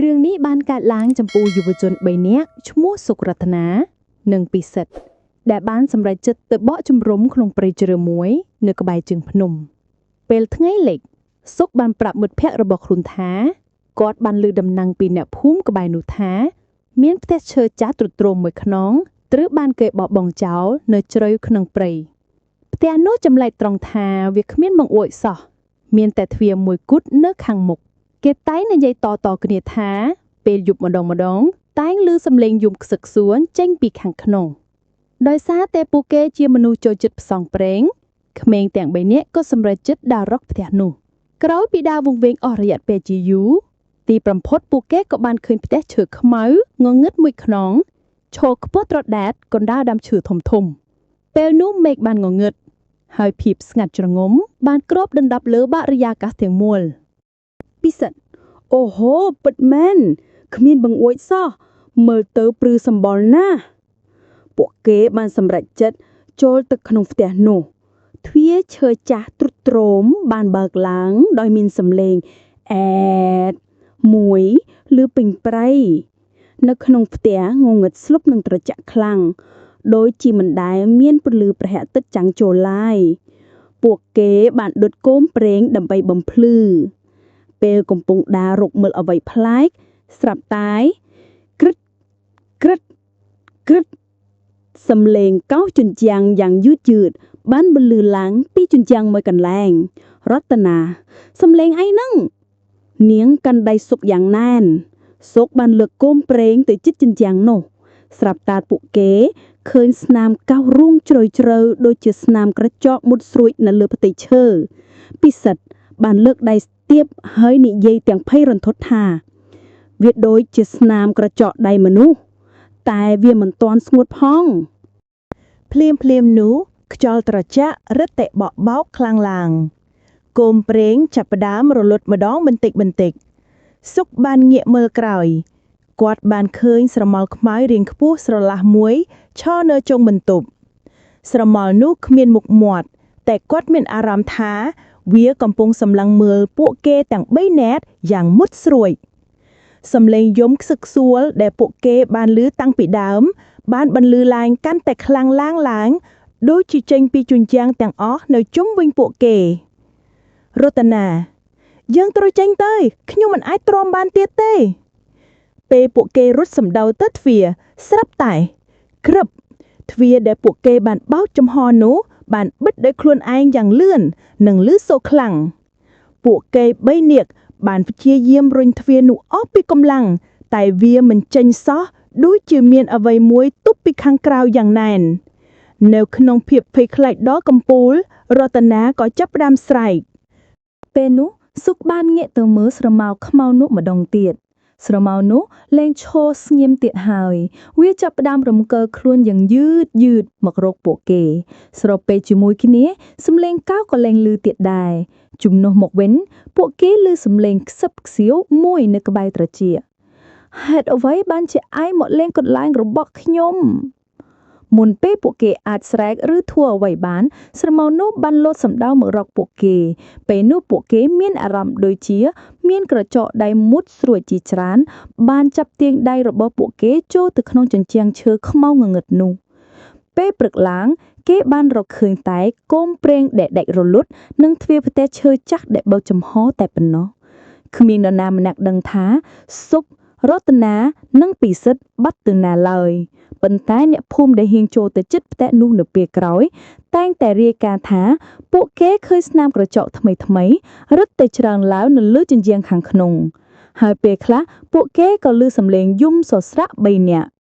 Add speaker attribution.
Speaker 1: រឿងនេះបានកើតឡើងចំពោះយុវជន3នាក់ឈ្មោះសុករតនានិងពិសិដ្ឋដែលបានសម្រេចចិត្តទៅបកជំរំក្នុងព្រៃជ្រៅមួយនៅក្បែរជើងភ្នំ ពេលថ្ងៃលិចសុកបានប្រាប់មិត្តភ័ក្តិរបស់ខ្លួនថាគាត់បានឮដំណឹងពីអ្នកភូមិក្បែរនោះថា មានផ្ទះឈើចាស់ទ្រុឌទ្រោមមួយខ្នងត្រូវបានគេបោះបង់ចោលនៅជ្រៅក្នុងព្រៃផ្ទះនោះចម្លែកត្រង់ថាវាគ្មានបង្អួចសោះមានតែទ្វារមួយគត់នៅខាងមុខគេតែងនិយាយតៗគ្នាថា ពេលយប់ម្ដងម្ដង តែងឮសំឡេងយំខ្សឹកខ្សួនចេញពីខាងក្នុងដោយសារតែពួកគេជាមនុស្សចូលចិត្តផ្សងព្រេងក្មេងទាំងបីនាក់ក៏សម្រេចចិត្តដើររកផ្ទះនោះក្រោយពីដើរវង្វេងអស់រយៈពេលជាយូរទីបំផុតពួកគេក៏បានឃើញផ្ទះឈើខ្មៅងងឹតមួយខ្នងឈរខ្ពស់ត្រដែតកណ្ដាលដើមឈើធំធំពេលនោះមេឃបានងងឹតហើយភាពស្ងាត់ជ្រងំបានគ្របដណ្ដប់លើបរិយាកាសទាំងមូល
Speaker 2: ពិសិដ្ឋអូហូពិតមែនគ្មានបង្អួចសោះមើលទៅព្រឺសម្បុរណាស់ពួកគេបានសម្រេចចិត្តចូលទៅក្នុងផ្ទះនោះទ្វារឈើចាស់ទ្រុឌទ្រោមបានបើកឡើងដោយមានសំឡេងអែតមួយឮពេញព្រៃនៅក្នុងផ្ទះងងឹតស្លុបនឹងត្រជាក់ខ្លាំងដូចជាមិនដែលមានពន្លឺព្រះអាទិត្យចាំងចូលឡើយពួកគេបានដុតគោមប្រេងដើម្បីបំភ្លឺ ពេលកំពុងដើររកមើលអ្វីប្លែកស្រាប់តែក្រឹតក្រឹតក្រឹតសំឡេងកោសជញ្ជាំងយ៉ាងយឺតយឺតបានបន្លឺឡើងពីជញ្ជាំងមួយកន្លែងរតនាសំឡេងអីហ្នឹងនាងកាន់ដៃសុកយ៉ាងណែនសុកបានលើកគោមប្រេងទៅជិតជញ្ជាំងនោះស្រាប់តែពួកគេឃើញស្នាមកោសរូងជ្រៅជ្រៅដូចជាស្នាមក្រចកមុតស្រួចនៅលើផ្ទៃឈើពិសិដ្ឋបានលើកដៃស្ទាបហើយនិយាយទាំងភ័យរន្ធត់ថា វាដូចជាស្នាមក្រចកដៃមនុស្សតែវាមិនទាន់ស្ងួតផង
Speaker 3: ភ្លាមភ្លាមនោះខ្យល់ត្រជាក់រឹតតែបក់បោកខ្លាំងឡើងគោមប្រេងចាប់ផ្ដើមរលត់ម្ដងបន្តិចបន្តិចសុកបានងាកមើលក្រោយគាត់បានឃើញស្រមោលខ្មៅរាងខ្ពស់ស្រឡះមួយឈរនៅចុងបន្ទប់ស្រមោលនោះគ្មានមុខមាត់តែគាត់មានអារម្មណ៍ថាវាកំពុងសម្លឹងមើលពួកគេទាំងបីនាក់យ៉ាងមុតស្រួច សំឡេងយំខ្សឹកខ្សួលដែលពួកគេបានឮតាំងពីដើម បានបន្លឺឡើងកាន់តែខ្លាំងឡើងឡើងដូចជាចេញពីជញ្ជាំងទាំងអស់នៅជុំវិញពួកគេរតនាយើងត្រូវចេញទៅខ្ញុំមិនអាចទ្រាំបានទៀតទេ ពេលពួកគេរត់សម្ដៅទៅទ្វារស្រាប់តែក្រឹបទ្វារដែលពួកគេបានបោកចំហនោះបានបិទដោយខ្លួនឯងយ៉ាងលឿននិងលឺសូរខ្លាំងពួកគេបីនាក់បានព្យាយាមរុញទ្វារនោះអស់ពីកម្លាំងតែវាមិនចេញសោះដូចជាមានអ្វីមួយទប់ពីខាងក្រៅយ៉ាងណែន នៅក្នុងភាពភ័យខ្លាចដ៏កំពូលរតនាក៏ចាប់ផ្ដើមស្រែក
Speaker 1: ពេលនោះសុកបានងាកទៅមើលស្រមោលខ្មៅនោះម្ដងទៀតស្រមោលនោះលែងឈរស្ងៀមទៀតហើយ វាចាប់ផ្ដើមរំកិលខ្លួនយ៉ាងយឺតយឺតមករកពួកគេ ស្របពេលជាមួយគ្នាសំឡេងកោសក៏លែងឮទៀតដែរជំនួសមកវិញពួកគេឮសំឡេងខ្សឹបខ្សៀវមួយនៅក្បែរត្រចៀកហេតុអ្វីបានជាឯងមកលេងកន្លែងរបស់ខ្ញុំ មុនពេលពួកគេអាចស្រែកឬធ្វើអ្វីបាន ស្រមោលនោះបានលោតសម្ដៅមករកពួកគេ ពេលនោះពួកគេមានអារម្មណ៍ដូចជា មានក្រចកដៃមុតស្រួចជាច្រើន បានចាប់ទាញដៃរបស់ពួកគេចូលទៅក្នុងជញ្ជាំងឈើខ្មៅងងឹតនោះ ពេលព្រឹកឡើង គេបានរកឃើញតែគោមប្រេងដែលដាច់រលត់និងទ្វារផ្ទះឈើចាស់ដែលបើកចំហតែប៉ុណ្ណោះគ្មាននរណាម្នាក់ដឹងថាសុខរតនានិងពិសិដ្ឋបាត់ទៅណាឡើយប៉ុន្តែអ្នកភូមិដែលហ៊ានចូលទៅជិតផ្ទះនោះនៅពេលក្រោយ តែងតែរាយការណ៍ថា ពួកគេឃើញស្នាមក្រចកថ្មីៗរឹតតែច្រើនឡើងនៅលើជញ្ជាំងខាងក្នុង ហើយពេលខ្លះពួកគេក៏ឮសំឡេងយំសស្រាក់បីនាក់